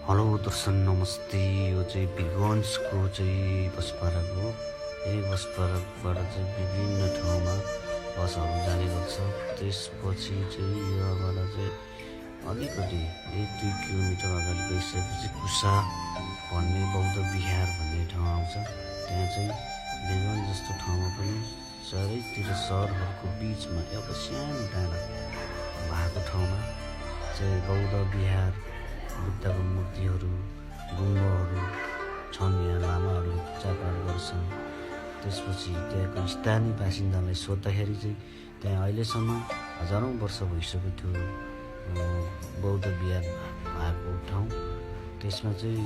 Hello दर्शन नमस्ते। यो चाहिँ वीरगन्जको चाहिँ बस पार्क हो। यही बस पार्कबाट चाहिँ विभिन्न ठाउँमा बसहरू जाने गर्छ। त्यसपछि चाहिँ यहाँबाट चाहिँ अलिकति 1-2 किलोमिटर अगाडि गइसकेपछि कुसा भन्ने बौद्ध विहार भन्ने ठाउँ आउँछ। त्यहाँ चाहिँ वीरगन्ज जस्तो ठाउँमा पनि चारैतिर सहरहरूको बिचमा एउटा सानो डाँडा भएको ठाउँमा चाहिँ बौद्ध विहार, बुद्धको मूर्तिहरू, गुम्बाहरू छन्। यहाँ लामाहरू पूजापाठ गर्छन्। त्यसपछि त्यहाँको स्थानीय बासिन्दालाई सोद्धाखेरि चाहिँ त्यहाँ अहिलेसम्म हजारौँ वर्ष भइसक्यो त्यो बौद्ध विहार भएको ठाउँ। त्यसमा चाहिँ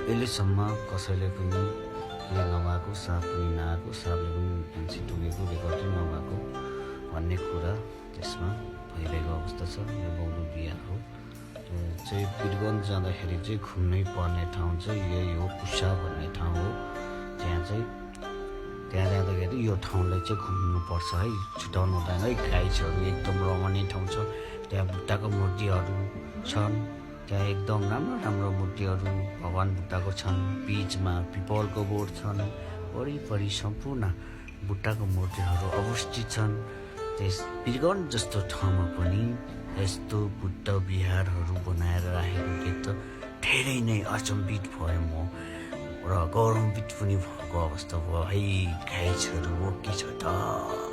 अहिलेसम्म कसैले पनि केही नभएको, साप पनि नआएको, सापले पनि मान्छे टोकेको, रेकर्डै नभएको भन्ने कुरा त्यसमा भइरहेको अवस्था छ। यो बौद्ध विहार हो। चाहिँ वीरगन्ज जाँदाखेरि चाहिँ घुम्नै पर्ने ठाउँ चाहिँ यही हो, कुसा भन्ने ठाउँ हो। त्यहाँ जाँदाखेरि यो ठाउँलाई चाहिँ घुम्नुपर्छ है, छुटाउनु हुँदैन है। गाइड्सहरू एकदम रमाइलो ठाउँ छ। त्यहाँ बुद्धको मूर्तिहरू छन्। त्यहाँ एकदम राम्रो मूर्तिहरू भगवान् बुद्धको छन्। बिचमा पिपलको बोट छन्। वरिपरि सम्पूर्ण बुद्धको मूर्तिहरू अवस्थित छन्। त्यस वीरगन्ज जस्तो ठाउँमा पनि यस्तो बुद्ध विहारहरू बनाएर राखेको देख्दा धेरै नै अचम्भित भएँ म र गौरवान्वित पनि भएको अवस्था भयो है। गाइड्सहरू के छ त।